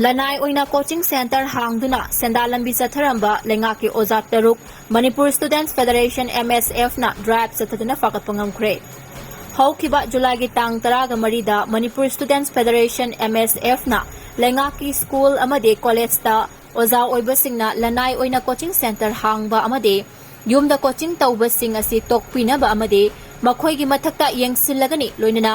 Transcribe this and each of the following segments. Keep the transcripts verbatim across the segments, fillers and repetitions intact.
ꯂꯅꯥꯏ ꯑꯣꯏꯅ coaching centre ꯍꯥꯡꯗꯨꯅ ꯁꯦꯟꯗꯥꯟ ꯂꯝꯕꯤ ꯆꯠꯊꯔꯝꯕ ꯂꯩꯉꯥꯛꯀꯤ ꯑꯣꯖꯥ ꯇꯔꯨꯛ ꯃꯅꯤꯄꯨꯔ ꯁ꯭ꯇꯨꯗꯦꯟꯠꯁ ꯐꯦꯗꯔꯦꯁꯟ, MSF, ꯅ ꯗ꯭ꯔꯥꯏꯚ ꯆꯠꯊꯗꯨꯅ ꯐꯥꯒꯠꯄ ꯉꯝꯈ꯭ꯔꯦ꯫ ꯍꯧꯈꯤꯕ ꯖꯨꯂꯥꯏꯒꯤ ꯇꯥꯡ ꯇꯔꯥꯒ ꯃꯔꯤꯗ ꯃꯅꯤꯄꯨꯔ ꯁ꯭ꯇꯨꯗꯦꯟꯠꯁ ꯐꯦꯗꯔꯦꯁꯟ, MSF, ꯅ ꯂꯩꯉꯥꯛꯀꯤ ꯁ꯭ꯀꯨꯜ ꯑꯃꯗꯤ ꯀꯣꯂꯦꯖꯇ ꯑꯣꯖꯥ ꯑꯣꯏꯕꯁꯤꯡꯅ ꯂꯅꯥꯏ ꯑꯣꯏꯅ ꯀꯣꯆꯤꯡ ꯁꯦꯟꯇꯔ ꯍꯥꯡꯕ ꯑꯃꯗꯤ ꯌꯨꯝꯗ ꯀꯣꯆꯤꯡ ꯇꯧꯕꯁꯤꯡ ꯑꯁꯤ ꯇꯣꯛꯄꯤꯅꯕ ꯑꯃꯗꯤ ꯃꯈꯣꯏꯒꯤ ꯃꯊꯛꯇ ꯌꯦꯡꯁꯤꯜꯂꯒꯅꯤ, ꯂꯣꯏꯅꯅ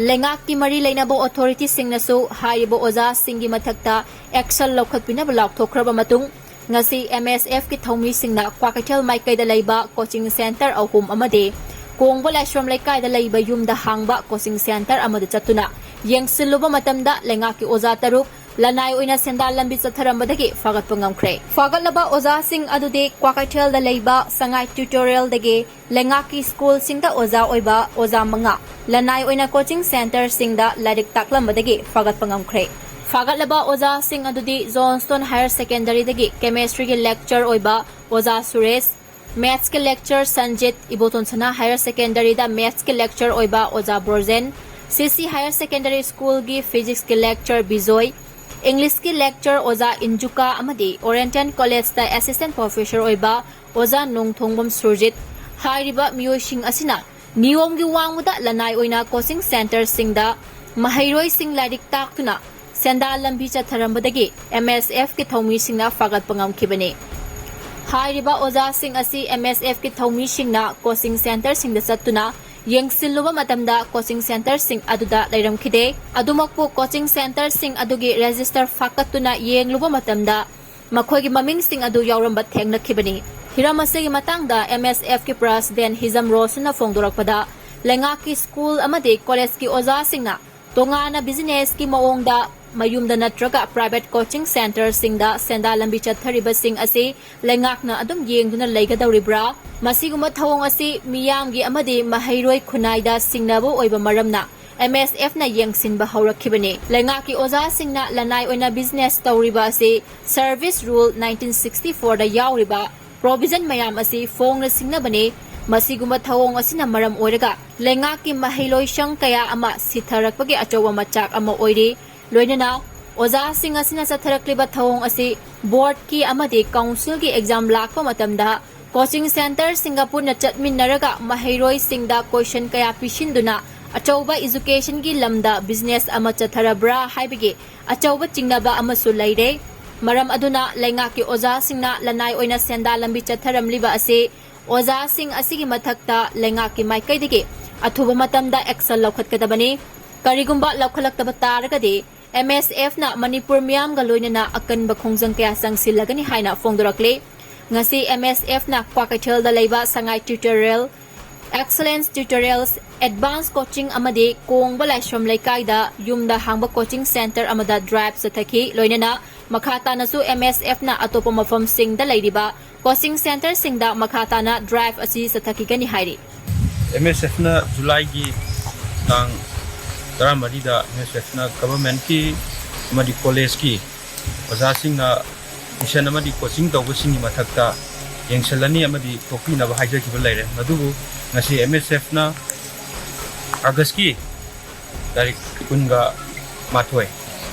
ꯂꯩꯉꯥꯛꯀꯤ ꯃꯔꯤ ꯂꯩꯅꯕ ꯑꯣꯊꯣꯔꯤꯇꯤꯁꯤꯡꯅꯁꯨ ꯍꯥꯏꯔꯤꯕ ꯑꯣꯖꯥꯁꯤꯡꯒꯤ ꯃꯊꯛꯇ ꯑꯦꯛꯁꯟ ꯂꯧꯈꯠꯄꯤꯅꯕ ꯂꯥꯎꯊꯣꯛꯈ꯭ꯔꯕ ꯃꯇꯨꯡ, ꯉꯁꯤ MSF ꯀꯤ ꯊꯧꯃꯤꯁꯤꯡꯅ ꯀ꯭ꯋꯥꯀꯩꯊꯦꯜ ꯃꯥꯏꯀꯩꯗ ꯂꯩꯕ ꯀꯣꯆꯤꯡ ꯁꯦꯟꯇꯔ ꯑꯍꯨꯝ ꯑꯃꯗꯤ ꯀꯣꯡꯕ ꯂꯥꯏꯁ꯭ꯔꯝ ꯂꯩꯀꯥꯏꯗ ꯂꯩꯕ ꯌꯨꯝꯗ ꯍꯥꯡꯕ ꯀꯣꯆꯤꯡ ꯁꯦꯟꯇꯔ ꯑꯃꯗ ꯆꯠꯇꯨꯅ ꯌꯦꯡꯁꯤꯜꯂꯨꯕ ꯃꯇꯝꯗ ꯂꯩꯉꯥꯛꯀꯤ ꯑꯣꯖꯥ ꯇꯔꯨꯛ ꯂꯅꯥꯏ ꯑꯣꯏꯅ ꯁꯦꯟꯗꯥꯟ ꯂꯝꯕꯤ ꯆꯠꯊꯔꯝꯕꯗꯒꯤ ꯐꯥꯒꯠꯄ ꯉꯝꯈ꯭ꯔꯦ꯫ ꯐꯥꯒꯠꯂꯕ ꯑꯣꯖꯥꯁꯤꯡ ꯑꯗꯨꯗꯤ ꯀ꯭ꯋꯥꯀꯩꯊꯦꯜꯗ ꯂꯩꯕ ꯁꯉꯥꯏ ꯇ꯭ꯌꯨꯇꯣꯔꯤꯌꯦꯜꯗꯒꯤ ꯂꯩꯉꯥꯛꯀꯤ ꯁ꯭ꯀꯨꯜꯁꯤꯡꯗ ꯑꯣꯖꯥ ꯑꯣꯏꯕ ꯑꯣꯖꯥ ꯃꯉꯥ, ꯂꯅꯥꯏ ꯑꯣꯏꯅ ꯀꯣꯆꯤꯡ ꯁꯦꯟꯇꯔꯁꯤꯡꯗ ꯂꯥꯏꯔꯤꯛ ꯇꯥꯛꯂꯝꯕꯗꯒꯤ ꯐꯥꯒꯠꯄ ꯉꯝꯈ꯭ꯔꯦ꯫ ꯐꯥꯒꯠꯂꯕ ꯑꯣꯖꯥꯁꯤꯡ ꯑꯗꯨꯗꯤ ꯖꯣꯟꯁꯇꯣꯟ ꯍꯥꯌꯔ ꯁꯦꯀꯦꯟꯗꯔꯤꯗꯒꯤ ꯀꯦꯃꯦꯁꯇ꯭ꯔꯤꯒꯤ ꯂꯦꯛꯆꯔ ꯑꯣꯏꯕ ꯑꯣꯖꯥ ꯁꯨꯔꯦꯁ, ꯃꯦꯊꯁꯀꯤ ꯂꯦꯛꯆꯔ ꯁꯟꯖꯤꯠ, ꯏꯕꯣꯇꯣꯟ ꯁꯅꯥ ꯍꯥꯌꯔ ꯁꯦꯀꯦꯟꯗꯔꯤꯗ ꯃꯦꯊꯁꯀꯤ ꯂꯦꯛꯆꯔ ꯑꯣꯏꯕ ꯑꯣꯖꯥ ꯕ꯭ꯔꯣꯖꯦꯟ, CC ꯍꯥꯌꯔ ꯁꯦꯀꯦꯟꯗꯔꯤ ꯁ꯭ꯀꯨꯜꯒꯤ ꯐꯤꯖꯤꯛꯁꯀꯤ ꯂꯦꯛꯆꯔ ꯕꯤꯖꯣꯏ, ꯏꯪꯂꯤꯁꯀꯤ ꯂꯦꯛꯆꯔ ꯑꯣꯖꯥ ꯏꯟꯖꯨꯀꯥ ꯑꯃꯗꯤ ꯑꯣꯔꯤꯌꯦꯟꯇꯦꯜ ꯀꯣꯂꯦꯖꯇ ꯑꯦꯁꯤꯁꯇꯦꯟꯠ ꯄ꯭ꯔꯣꯐꯦꯁꯔ ꯑꯣꯏꯕ ꯑꯣꯖꯥ ꯅꯣꯡꯊꯣꯡꯕꯝ ꯁꯨꯔꯖꯤꯠ꯫ ꯍꯥꯏꯔꯤꯕ ꯃꯤꯑꯣꯏꯁꯤꯡ ꯑꯁꯤꯅ ꯅꯤꯌꯣꯝꯒꯤ ꯋꯥꯡꯃꯗ ꯂꯅꯥꯏ ꯑꯣꯏꯅ ꯀꯣꯆꯤꯡ ꯁꯦꯟꯇꯔꯁꯤꯡꯗ ꯃꯍꯩꯔꯣꯏꯁꯤꯡ ꯂꯥꯏꯔꯤꯛ ꯇꯥꯛꯇꯨꯅ ꯁꯦꯟꯗꯥꯟ ꯂꯝꯕꯤ ꯆꯠꯊꯔꯝꯕꯗꯒꯤ MSF ꯀꯤ ꯊꯧꯃꯤꯁꯤꯡꯅ ꯐꯥꯒꯠꯄ ꯉꯝꯈꯤꯕꯅꯤ꯫ ꯍꯥꯏꯔꯤꯕ ꯑꯣꯖꯥꯁꯤꯡ ꯑꯁꯤ MSF ꯀꯤ ꯊꯧꯃꯤꯁꯤꯡꯅ ꯀꯣꯆꯤꯡ ꯁꯦꯟꯇꯔꯁꯤꯡꯗ ꯆꯠꯇꯨꯅ ꯌꯦꯡꯁꯤꯜꯂꯨꯕ ꯃꯇꯝꯗ ꯀꯣꯆꯤꯡ ꯁꯦꯟꯇꯔꯁꯤꯡ ꯑꯗꯨꯗ ꯂꯩꯔꯝꯈꯤꯗꯦ꯫ ꯑꯗꯨꯃꯛꯄꯨ ꯀꯣꯆꯤꯡ ꯁꯦꯟꯇꯔꯁꯤꯡ ꯑꯗꯨꯒꯤ ꯔꯦꯖꯤꯁꯇꯔ ꯐꯥꯀꯠꯇꯨꯅ ꯌꯦꯡꯂꯨꯕ ꯃꯇꯝꯗ ꯃꯈꯣꯏꯒꯤ ꯃꯃꯤꯡꯁꯤꯡ ꯑꯗꯨ ꯌꯥꯎꯔꯝꯕ ꯊꯦꯡꯅꯈꯤꯕꯅꯤ꯫ ꯍꯤꯔꯝ ꯑꯁꯤꯒꯤ ꯃꯇꯥꯡꯗ MSF ꯀꯤ ꯄ꯭ꯔꯁꯤꯗꯦꯟꯠ ꯍꯤꯖꯝ ꯔꯣꯁꯟꯅ ꯐꯣꯡꯗꯣꯔꯛꯄꯗ, ꯂꯩꯉꯥꯛꯀꯤ ꯁ꯭ꯀꯨꯜ ꯑꯃꯗꯤ ꯀꯣꯂꯦꯖꯀꯤ ꯑꯣꯖꯥꯁꯤꯡꯅ ꯇꯣꯉꯥꯟꯅ ꯕꯤꯖꯤꯅꯦꯁꯀꯤ ꯃꯑꯣꯡꯗ ꯃꯌꯨꯝꯗ ꯅꯠꯇ꯭ꯔꯒ ꯄ꯭ꯔꯥꯏꯚꯦꯠ ꯀꯣꯆꯤꯡ ꯁꯦꯟꯇꯔꯁꯤꯡꯗ ꯁꯦꯟꯗꯥꯟ ꯂꯝꯕꯤ ꯆꯠꯊꯔꯤꯕꯁꯤꯡ ꯑꯁꯤ ꯂꯩꯉꯥꯛꯅ ꯑꯗꯨꯝ ꯌꯦꯡꯗꯨꯅ ꯂꯩꯒꯗꯧꯔꯤꯕ꯭ꯔꯥ? ꯃꯁꯤꯒꯨꯝꯕ ꯊꯧꯑꯣꯡ ꯑꯁꯤ ꯃꯤꯌꯥꯝꯒꯤ ꯑꯃꯗꯤ ꯃꯍꯩꯔꯣꯏ ꯈꯨꯟꯅꯥꯏꯗ ꯁꯤꯡꯅꯕ ꯑꯣꯏꯕ ꯃꯔꯝꯅ MSF ꯅ ꯌꯦꯡꯁꯤꯟꯕ ꯍꯧꯔꯛꯈꯤꯕꯅꯤ꯫ ꯂꯩꯉꯥꯛꯀꯤ ꯑꯣꯖꯥꯁꯤꯡꯅ ꯂꯅꯥꯏ ꯑꯣꯏꯅ ꯕꯤꯖꯤꯅꯦꯁ ꯇꯧꯔꯤꯕ ꯑꯁꯤ service rule nineteen sixty four ꯗ ꯌꯥꯎꯔꯤꯕ ꯄ꯭ꯔꯣꯚꯤꯖꯟ ꯃꯌꯥꯝ ꯑꯁꯤ ꯐꯣꯡꯅ ꯁꯤꯡꯅꯕꯅꯤ꯫ ꯃꯁꯤꯒꯨꯝꯕ ꯊꯧꯑꯣꯡ ꯑꯁꯤꯅ ꯃꯔꯝ ꯑꯣꯏꯔꯒ ꯂꯩꯉꯥꯛꯀꯤ ꯃꯍꯩꯂꯣꯏꯁꯪ ꯀꯌꯥ ꯑꯃ ꯁꯤꯊꯔꯛꯄꯒꯤ ꯑꯆꯧꯕ ꯃꯆꯥꯛ ꯑꯃ ꯑꯣꯏꯔꯤ꯫ ꯂꯣꯏꯅꯅ ꯑꯣꯖꯥꯁꯤꯡ ꯑꯁꯤꯅ ꯆꯠꯊꯔꯛꯂꯤꯕ ꯊꯧꯑꯣꯡ ꯑꯁꯤ ꯕꯣꯔꯗꯀꯤ ꯑꯃꯗꯤ ꯀꯥꯎꯟꯁꯤꯜꯒꯤ ꯑꯦꯛꯖꯥꯝ ꯂꯥꯛꯄ ꯃꯇꯝꯗ ꯀꯣꯆꯤꯡ ꯁꯦꯟꯇꯔꯁꯤꯡꯒ ꯄꯨꯟꯅ ꯆꯠꯃꯤꯟꯅꯔꯒ ꯃꯍꯩꯔꯣꯏꯁꯤꯡꯗ ꯀꯣꯏꯁꯟ ꯀꯌꯥ ꯄꯤꯁꯤꯟꯗꯨꯅ ꯑꯆꯧꯕ ꯏꯖꯨꯀꯦꯁꯟꯒꯤ ꯂꯝꯗ ꯕꯤꯖꯤꯅꯦꯁ ꯑꯃ ꯆꯠꯊꯔꯕ꯭ꯔꯥ ꯍꯥꯏꯕꯒꯤ ꯑꯆꯧꯕ ꯆꯤꯡꯅꯕ ꯑꯃꯁꯨ ꯂꯩꯔꯦ꯫ ꯃꯔꯝ ꯑꯗꯨꯅ ꯂꯩꯉꯥꯛꯀꯤ ꯑꯣꯖꯥꯁꯤꯡꯅ ꯂꯅꯥꯏ ꯑꯣꯏꯅ ꯁꯦꯟꯗꯥ ꯂꯝꯕꯤ ꯆꯠꯊꯔꯝꯂꯤꯕ ꯑꯁꯤ ꯑꯣꯖꯥꯁꯤꯡ ꯑꯁꯤꯒꯤ ꯃꯊꯛꯇ ꯂꯩꯉꯥꯛꯀꯤ ꯃꯥꯏꯀꯩꯗꯒꯤ ꯑꯊꯨꯕ ꯃꯇꯝꯗ ꯑꯦꯛꯁꯟ ꯂꯧꯈꯠꯀꯗꯕꯅꯤ꯫ ꯀꯔꯤꯒꯨꯝꯕ ꯂꯧꯈꯠꯂꯛꯇꯕ ꯇꯥꯔꯒꯗꯤ ꯑꯦꯝ ꯑꯦꯁ ꯑꯦꯐꯅ ꯃꯅꯤꯄꯨꯔ ꯃꯤꯌꯥꯝꯒ ꯂꯣꯏꯅꯅ ꯑꯀꯟꯕ ꯈꯣꯡꯖꯪ ꯀꯌꯥ ꯆꯪꯁꯤꯜꯂꯒꯅꯤ ꯍꯥꯏꯅ ꯐꯣꯡꯗꯣꯔꯛꯂꯤ꯫ ꯉꯁꯤ ꯑꯦꯝ ꯑꯦꯁ ꯑꯦꯐꯅ ꯀ꯭ꯋꯥꯀꯩꯊꯦꯜꯗ ꯂꯩꯕ ꯁꯉꯥꯏ tutorial Excellence Tutorials Advanced Coaching ꯑꯃꯗꯤ ꯀꯣꯡꯕ ꯂꯥꯏꯁ꯭ꯔꯝ ꯂꯩꯀꯥꯏꯗ ꯌꯨꯝꯗ ꯍꯥꯡꯕ ꯀꯣꯆꯤꯡ ꯁꯦꯟꯇꯔ ꯑꯃꯗ ꯗ꯭ꯔꯥꯏꯚ ꯆꯠꯊꯈꯤ꯫ ꯂꯣꯏꯅꯅ ꯃꯈꯥ ꯇꯥꯅꯁꯨ ꯑꯦꯝ ꯑꯦꯁ ꯑꯦꯐꯅ ꯑꯇꯣꯞꯄ ꯃꯐꯝꯁꯤꯡꯗ ꯂꯩꯔꯤꯕ ꯀꯣꯆꯤꯡ ꯁꯦꯟꯇꯔꯁꯤꯡꯗ ꯃꯈꯥ ꯇꯥꯅ ꯗ꯭ꯔꯥꯏꯚ ꯑꯁꯤ ꯆꯠꯊꯈꯤꯒꯅꯤ ꯍꯥꯏꯔꯤ꯫ ꯑꯦꯝ ꯑꯦꯁ ꯑꯦꯐꯅ ꯖꯨꯂꯥꯏꯒꯤ ꯇꯥꯡ ꯇꯔꯥꯃꯔꯤꯗ ꯑꯦꯝ ꯑꯦꯁ ꯑꯦꯐꯅ ꯒꯚꯔꯟꯃꯦꯟꯠꯀꯤ ꯑꯃꯗꯤ ꯀꯣꯂꯦꯖꯀꯤ ꯑꯣꯖꯥꯁꯤꯡꯅ ꯇ꯭ꯌꯨꯁꯟ ꯑꯃꯗꯤ ꯀꯣꯆꯤꯡ ꯇꯧꯕꯁꯤꯡꯒꯤ ꯃꯊꯛꯇ ꯌꯦꯡꯁꯤꯜꯂꯅꯤ ꯑꯃꯗꯤ ꯇꯣꯛꯄꯤꯅꯕ ꯍꯥꯏꯖꯈꯤꯕ ꯂꯩꯔꯦ꯫ ꯃꯗꯨꯕꯨ ꯉꯁꯤ ꯑꯦꯝ ꯑꯦꯁ ꯑꯦꯐꯅ ꯑꯥꯒꯁꯀꯤ ꯇꯥꯔꯤꯛ ꯀꯨꯟꯒ ꯃꯥꯊꯣꯏ,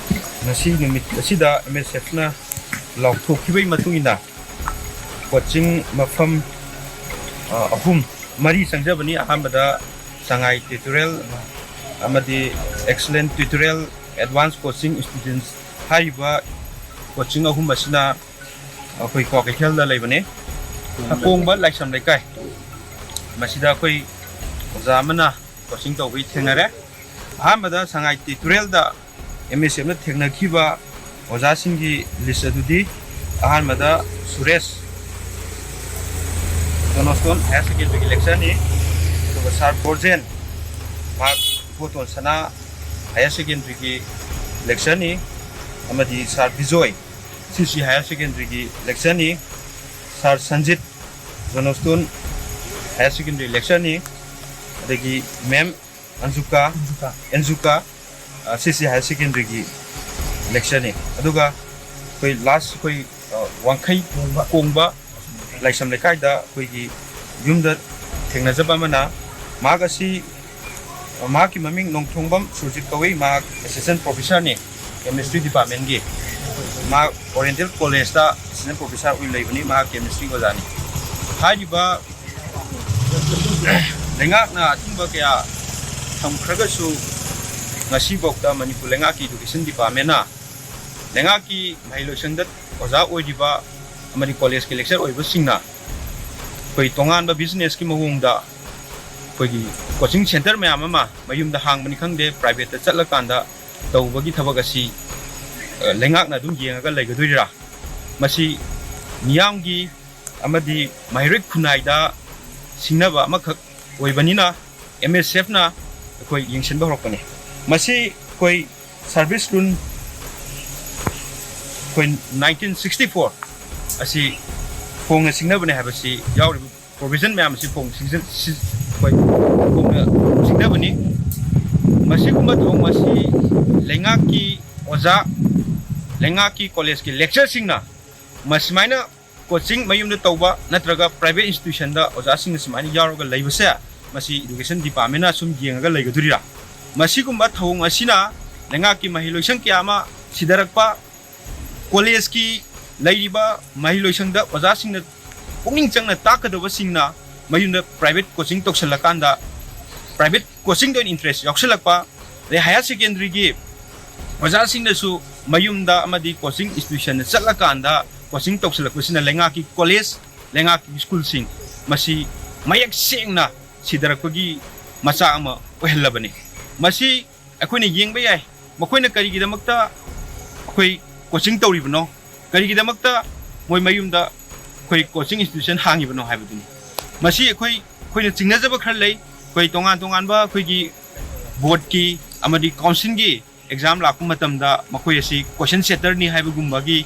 ꯉꯁꯤ ꯅꯨꯃꯤꯠ ꯑꯁꯤꯗ ꯑꯦꯝ ꯑꯦꯁ ꯑꯦꯐꯅ ꯂꯥꯎꯊꯣꯛꯈꯤꯕꯒꯤ ꯃꯇꯨꯡ ꯏꯟꯅ ꯀꯣꯆꯤꯡ ꯃꯐꯝ, ꯑ, ꯑꯍꯨꯝ, ꯃꯔꯤ ꯆꯪꯖꯕꯅꯤ꯫ ꯑꯍꯥꯟꯕꯗ ꯁꯉꯥꯏ ꯇ꯭ꯌꯨꯇꯣꯔꯤꯌꯦꯜ ꯑꯃꯗꯤ Excellence Tutorials Advanced Coaching Institutions ꯍꯥꯏꯔꯤꯕ ꯀꯣꯆꯤꯡ ꯑꯍꯨꯝ ꯑꯁꯤꯅ ꯑꯩꯈꯣꯏ ꯀ꯭ꯋꯥꯀꯩꯊꯦꯜꯗ ꯂꯩꯕꯅꯤ꯫ ꯀꯣꯡꯕ ꯂꯥꯏꯁ꯭ꯔꯝ ꯂꯩꯀꯥꯏ, ꯃꯁꯤꯗ ꯑꯩꯈꯣꯏ ꯑꯣꯖꯥ ꯑꯃꯅ ꯀꯣꯆꯤꯡ ꯇꯧꯕꯒꯤ ꯊꯦꯡꯅꯔꯦ꯫ ꯑꯍꯥꯟꯕꯗ ꯁꯉꯥꯏ ꯇ꯭ꯌꯨꯇꯣꯔꯤꯌꯦꯜꯗ ꯑꯦꯝ ꯑꯦꯁ ꯑꯦꯐꯅ ꯊꯦꯡꯅꯈꯤꯕ ꯑꯣꯖꯥꯁꯤꯡꯒꯤ ꯂꯤꯁ꯭ꯠ ꯑꯗꯨꯗꯤ, ꯑꯍꯥꯟꯕꯗ ꯁꯨꯔꯦꯁ ꯖꯣꯅꯣꯁꯇꯣꯟ ꯍꯥꯌꯔ ꯁꯦꯀꯦꯟꯗꯔꯤꯒꯤ ꯂꯦꯛꯆꯔꯅꯤ, ꯑꯗꯨꯒ ꯁꯥꯔ ꯕꯣꯔꯖꯦꯟ, ꯃꯍꯥꯛ ꯏꯕꯣꯇꯣꯟ ꯁꯅꯥ ꯍꯥꯌꯔ ꯁꯦꯀꯦꯟꯗꯔꯤꯒꯤ ꯂꯦꯛꯆꯔꯅꯤ, ꯑꯃꯗꯤ ꯁꯥꯔ ꯕꯤꯖꯣꯏ, ꯁꯤ ꯁꯤ ꯍꯥꯌꯔ ꯁꯦꯀꯦꯟꯗꯔꯤꯒꯤ ꯂꯦꯛꯆꯔꯅꯤ, ꯁꯥꯔ ꯁꯟꯖꯤꯠ, ꯖꯣꯅꯣꯁꯇꯣꯟ ꯍꯥꯌꯔ ꯁꯦꯀꯦꯟꯗꯔꯤ ꯂꯦꯛꯆꯔꯅꯤ, ꯑꯗꯒꯤ ꯃꯦꯝ ꯑꯟꯖꯨꯀꯥ, ꯑꯟꯖꯨꯀꯥ꯫ ꯑꯦꯟꯖꯨꯀꯥ, ꯑ, ꯁꯤ ꯁꯤ ꯍꯥꯌꯔ ꯁꯦꯀꯦꯟꯗꯔꯤꯒꯤ ꯂꯦꯛꯆꯔꯅꯤ꯫ ꯑꯗꯨꯒ ꯑꯩꯈꯣꯏ ꯂꯥꯁ ꯑꯩꯈꯣꯏ, ꯑ, ꯋꯥꯡꯈꯩ ꯀꯣꯡꯕ꯫ ꯀꯣꯡꯕ ꯂꯥꯏꯁ꯭ꯔꯝ ꯂꯩꯀꯥꯏꯗ ꯑꯩꯈꯣꯏꯒꯤ ꯌꯨꯝꯗ ꯊꯦꯡꯅꯖꯕ ꯑꯃꯅ, ꯃꯍꯥꯛ ꯑꯁꯤ, ꯑ, ꯃꯍꯥꯛꯀꯤ ꯃꯃꯤꯡ ꯅꯣꯡꯊꯣꯡꯕꯝ ꯁꯨꯔꯖꯤꯠ ꯀꯧꯏ, ꯃꯍꯥꯛ ꯑꯦꯁꯤꯁꯇꯦꯟ ꯄ꯭ꯔꯣꯐꯦꯁꯔꯅꯤ꯫ ꯀꯦꯃꯤꯁꯇ꯭ꯔꯤ ꯗꯤꯄꯥꯔꯠꯃꯦꯟꯒꯤ꯫ ꯃꯍꯥꯛ ꯑꯣꯔꯤꯌꯦꯟꯇꯦꯜ ꯀꯣꯂꯦꯖꯇ ꯑꯦꯁꯤꯁꯇꯦꯟ ꯄ꯭ꯔꯣꯐꯦꯁꯔ ꯑꯣꯏꯅ ꯂꯩꯕꯅꯤ꯫ ꯃꯍꯥꯛ ꯀꯦꯃꯤꯁꯇ꯭ꯔꯤ ꯑꯣꯖꯥꯅꯤ꯫ ꯍꯥꯏꯔꯤꯕ ꯂꯩꯉꯥꯛꯅ ꯑꯊꯤꯡꯕ ꯀꯌꯥ ꯊꯝꯈ꯭ꯔꯒꯁꯨ, ꯉꯁꯤꯐꯥꯎꯗ ꯃꯅꯤꯄꯨꯔ ꯂꯩꯉꯥꯛꯀꯤ ꯏꯗꯨꯀꯦꯁꯟ ꯗꯤꯄꯥꯔꯠꯃꯦꯟꯅ ꯂꯩꯉꯥꯛꯀꯤ ꯃꯍꯩ ꯂꯣꯏꯁꯪꯗ ꯑꯣꯖꯥ ꯑꯣꯏꯔꯤꯕ ꯑꯃꯗꯤ ꯀꯣꯂꯦꯖꯀꯤ ꯂꯦꯛꯆꯔ ꯑꯣꯏꯕꯁꯤꯡꯅ ꯑꯩꯈꯣꯏ ꯇꯣꯉꯥꯟꯕ ꯕꯤꯖꯤꯅꯦꯁꯀꯤ ꯃꯑꯣꯡꯗ ꯑꯩꯈꯣꯏꯒꯤ ꯀꯣꯆꯤꯡ ꯁꯦꯟꯇꯔ ꯃꯌꯥꯝ ꯑꯃ ꯃꯌꯨꯝꯗ ꯍꯥꯡꯕꯅꯤ ꯈꯪꯗꯦ, ꯄ꯭ꯔꯥꯏꯚꯦꯠꯇ ꯆꯠꯂꯀꯥꯟꯗ ꯇꯧꯕꯒꯤ ꯊꯕꯛ ꯑꯁꯤ, ꯑ, ꯂꯩꯉꯥꯛꯅ ꯑꯗꯨꯝ ꯌꯦꯡꯉꯒ ꯂꯩꯒꯗꯣꯏꯔꯤꯔꯥ? ꯃꯁꯤ ꯃꯤꯌꯥꯝꯒꯤ ꯑꯃꯗꯤ ꯃꯍꯩꯔꯣꯏ ꯈꯨꯟꯅꯥꯏꯗ ꯁꯤꯡꯅꯕ ꯑꯃꯈꯛ ꯑꯣꯏꯕꯅꯤꯅ, ꯑꯦꯝ ꯑꯦꯁ ꯑꯦꯐꯅ ꯑꯩꯈꯣꯏ ꯌꯦꯡꯁꯤꯟꯕ ꯍꯧꯔꯛꯄꯅꯤ꯫ ꯃꯁꯤ ꯑꯩꯈꯣꯏ ꯁꯥꯔꯚꯤꯁ ꯔꯨꯜ ꯑꯩꯈꯣꯏ ꯅꯥꯏꯟꯇꯤꯟ ꯁꯤꯛꯁꯇꯤ ꯐꯣꯔ ꯑꯁꯤ ꯐꯣꯡꯅ ꯁꯤꯡꯅꯕꯅꯤ ꯍꯥꯏꯕꯁꯤ ꯌꯥꯎꯔꯤꯕ ꯄ꯭ꯔꯣꯚꯤꯖꯟ ꯃꯌꯥꯝ ꯑꯁꯤ ꯐꯣꯡ ꯁꯤꯡꯖ-, ꯁꯤ-, ꯑꯩꯈꯣꯏ ꯐꯣꯡꯅ ꯁꯤꯡꯅꯕꯅꯤ꯫ ꯃꯁꯤꯒꯨꯝꯕ ꯊꯧꯑꯣꯡ ꯑꯁꯤ ꯂꯩꯉꯥꯛꯀꯤ ꯑꯣꯖꯥ, ꯂꯩꯉꯥꯛꯀꯤ ꯀꯣꯂꯦꯖꯀꯤ ꯂꯦꯛꯆꯔꯁꯤꯡꯅ ꯃꯁꯨꯃꯥꯏꯅ ꯀꯣꯆꯤꯡ ꯃꯌꯨꯝꯗ ꯇꯧꯕ ꯅꯠꯇ꯭ꯔꯒ ꯄ꯭ꯔꯥꯏꯚꯦꯠ ꯏꯟꯁꯇꯤꯇ꯭ꯌꯨꯁꯟꯗ ꯑꯣꯖꯥꯁꯤꯡꯅ ꯁꯨꯃꯥꯏꯅ ꯌꯥꯎꯔꯒ ꯂꯩꯕꯁꯦ, ꯃꯁꯤ ꯏꯗꯨꯀꯦꯁꯟ ꯗꯤꯄꯥꯔꯠꯃꯦꯟꯅ ꯁꯨꯝ ꯌꯦꯡꯉꯒ ꯂꯩꯒꯗꯣꯔꯤꯔꯥ? ꯃꯁꯤꯒꯨꯝꯕ ꯊꯧꯑꯣꯡ ꯑꯁꯤꯅ ꯂꯩꯉꯥꯛꯀꯤ ꯃꯍꯩ ꯂꯣꯏꯁꯪ ꯀꯌꯥ ꯑꯃ ꯁꯤꯊꯔꯛꯄ, ꯀꯣꯂꯦꯖꯀꯤ ꯂꯩꯔꯤꯕ ꯃꯍꯩ ꯂꯣꯏꯁꯪꯗ ꯑꯣꯖꯥꯁꯤꯡꯅ ꯄꯨꯛꯅꯤꯡ ꯆꯪꯅ ꯇꯥꯛꯀꯗꯕꯁꯤꯡꯅ ꯃꯌꯨꯝꯗ ꯄ꯭ꯔꯥꯏꯚꯦꯠ ꯀꯣꯆꯤꯡ ꯇꯧꯁꯜꯂꯀꯥꯟꯗ, ꯄ꯭ꯔꯥꯏꯚꯦꯠ ꯀꯣꯆꯤꯡꯗ ꯑꯣꯏꯅ ꯏꯟꯇꯔꯦꯁ ꯌꯥꯎꯁꯜꯂꯛꯄ, ꯑꯗꯩ ꯍꯥꯌꯔ ꯁꯦꯀꯦꯟꯗꯔꯤꯒꯤ ꯑꯣꯖꯥꯁꯤꯡꯅꯁꯨ ꯃꯌꯨꯝꯗ ꯑꯃꯗꯤ ꯀꯣꯆꯤꯡ ꯏꯟꯁꯇꯤꯇ꯭ꯌꯨꯁꯟꯗ ꯆꯠꯂꯀꯥꯟꯗ ꯀꯣꯆꯤꯡ ꯇꯧꯁꯜꯂꯛꯄꯁꯤꯅ ꯂꯩꯉꯥꯛꯀꯤ ꯀꯣꯂꯦꯖ, ꯂꯩꯉꯥꯛꯀꯤ ꯁ꯭ꯀꯨꯜꯁꯤꯡ ꯃꯁꯤ ꯃꯌꯦꯛ ꯁꯦꯡꯅ ꯁꯤꯊꯔꯛꯄꯒꯤ ꯃꯆꯥꯛ ꯑꯃ ꯑꯣꯏꯍꯜꯂꯕꯅꯤ꯫ ꯃꯁꯤ ꯑꯩꯈꯣꯏꯅ ꯌꯦꯡꯕ ꯌꯥꯏ, ꯃꯈꯣꯏꯅ ꯀꯔꯤꯒꯤꯗꯃꯛꯇ ꯑꯩꯈꯣꯏ ꯀꯣꯆꯤꯡ ꯇꯧꯔꯤꯕꯅꯣ, ꯀꯔꯤꯒꯤꯗꯃꯛꯇ ꯃꯣꯏ ꯃꯌꯨꯝꯗ ꯑꯩꯈꯣꯏ ꯀꯣꯆꯤꯡ ꯏꯟꯁꯇꯤꯇ꯭ꯌꯨꯁꯟ ꯍꯥꯡꯉꯤꯕꯅꯣ ꯍꯥꯏꯕꯗꯨꯅꯤ꯫ ꯃꯁꯤ ꯑꯩꯈꯣꯏ, ꯑꯩꯈꯣꯏꯅ ꯆꯤꯡꯅꯖꯕ ꯈꯔ ꯂꯩ꯫ ꯑꯩꯈꯣꯏ ꯇꯣꯉꯥꯟ ꯇꯣꯉꯥꯟꯕ ꯑꯩꯈꯣꯏꯒꯤ ꯕꯣꯔꯗꯀꯤ ꯑꯃꯗꯤ ꯀꯥꯎꯟꯁꯤꯜꯒꯤ ꯑꯦꯛꯖꯥꯝ ꯂꯥꯛꯄ ꯃꯇꯝꯗ ꯃꯈꯣꯏ ꯑꯁꯤ ꯀꯣꯏꯁꯟ ꯁꯦꯠꯇꯔꯅꯤ ꯍꯥꯏꯕꯒꯨꯝꯕꯒꯤ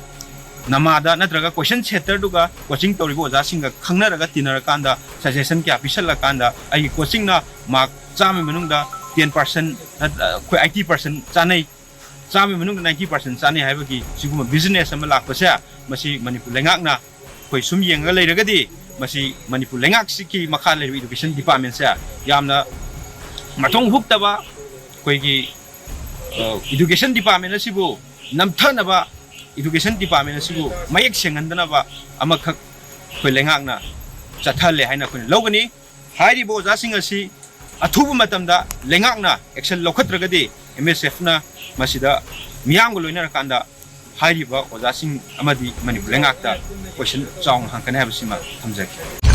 ꯅꯃꯥꯗ ꯅꯠꯇ꯭ꯔꯒ ꯀꯣꯏꯁꯟ ꯁꯦꯠꯇꯔꯗꯨꯒ ꯀꯣꯆꯤꯡ ꯇꯧꯔꯤꯕ ꯑꯣꯖꯥꯁꯤꯡꯒ ꯈꯪꯅꯔꯒ ꯇꯤꯟꯅꯔꯀꯥꯟꯗ ꯁꯖꯦꯁꯟ ꯀꯌꯥ ꯄꯤꯁꯜꯂꯀꯥꯟꯗ ꯑꯩꯒꯤ ꯀꯣꯆꯤꯡꯅ ꯃꯥꯔꯛ ꯆꯥꯝꯃꯒꯤ ꯃꯅꯨꯡꯗ ꯇꯦꯟ ꯄꯥꯔꯁꯦꯟ, ꯑꯩꯈꯣꯏ ꯑꯩꯠꯇꯤ ꯄꯥꯔꯁꯦꯟ ꯆꯥꯅꯩ, ꯆꯥꯝꯃꯒꯤ ꯃꯅꯨꯡꯗ ꯅꯥꯏꯟꯇꯤ ꯄꯥꯔꯁꯦꯟ ꯆꯥꯅꯩ ꯍꯥꯏꯕꯒꯤ ꯁꯤꯒꯨꯝꯕ ꯕꯤꯖꯤꯅꯦꯁ ꯑꯃ ꯂꯥꯛꯄꯁꯦ, ꯃꯁꯤ ꯃꯅꯤꯄꯨꯔ ꯂꯩꯉꯥꯛꯅ ꯑꯩꯈꯣꯏ ꯁꯨꯝ ꯌꯦꯡꯉꯒ ꯂꯩꯔꯒꯗꯤ, ꯃꯁꯤ ꯃꯅꯤꯄꯨꯔ ꯂꯩꯉꯥꯛꯁꯤꯒꯤ ꯃꯈꯥ ꯂꯩꯔꯤꯕ ꯏꯗꯨꯀꯦꯁꯟ ꯗꯤꯄꯥꯔꯠꯃꯦꯟꯁꯦ ꯌꯥꯝꯅ ꯃꯊꯣꯡ ꯍꯨꯛꯇꯕ, ꯑꯩꯈꯣꯏꯒꯤ Education Department ꯑꯁꯤꯕꯨ ꯅꯝꯊꯅꯕ, Education Department ꯑꯁꯤꯕꯨ ꯃꯌꯦꯛ ꯁꯦꯡꯍꯟꯗꯅꯕ ꯑꯃꯈꯛ ꯑꯩꯈꯣꯏ ꯂꯩꯉꯥꯛꯅ ꯆꯠꯊꯍꯜꯂꯦ ꯍꯥꯏꯅ ꯑꯩꯈꯣꯏꯅ ꯂꯧꯒꯅꯤ꯫ ꯍꯥꯏꯔꯤꯕ ꯑꯣꯖꯥꯁꯤꯡ ꯑꯁꯤ ꯑꯊꯨꯕ ꯃꯇꯝꯗ ꯂꯩꯉꯥꯛꯅ action ꯂꯧꯈꯠꯇ꯭ꯔꯒꯗꯤ M S F ꯅ ꯃꯁꯤꯗ ꯃꯤꯌꯥꯝꯒ ꯂꯣꯏꯅꯔꯀꯥꯟꯗ ꯍꯥꯏꯔꯤꯕ ꯑꯣꯖꯥꯁꯤꯡ ꯑꯃꯗꯤ ꯃꯅꯤꯄꯨꯔ ꯂꯩꯉꯥꯛꯇ question ꯆꯥꯎꯅ ꯍꯪꯒꯅꯤ ꯍꯥꯏꯕꯁꯤꯃ ꯊꯝꯖꯒꯦ꯫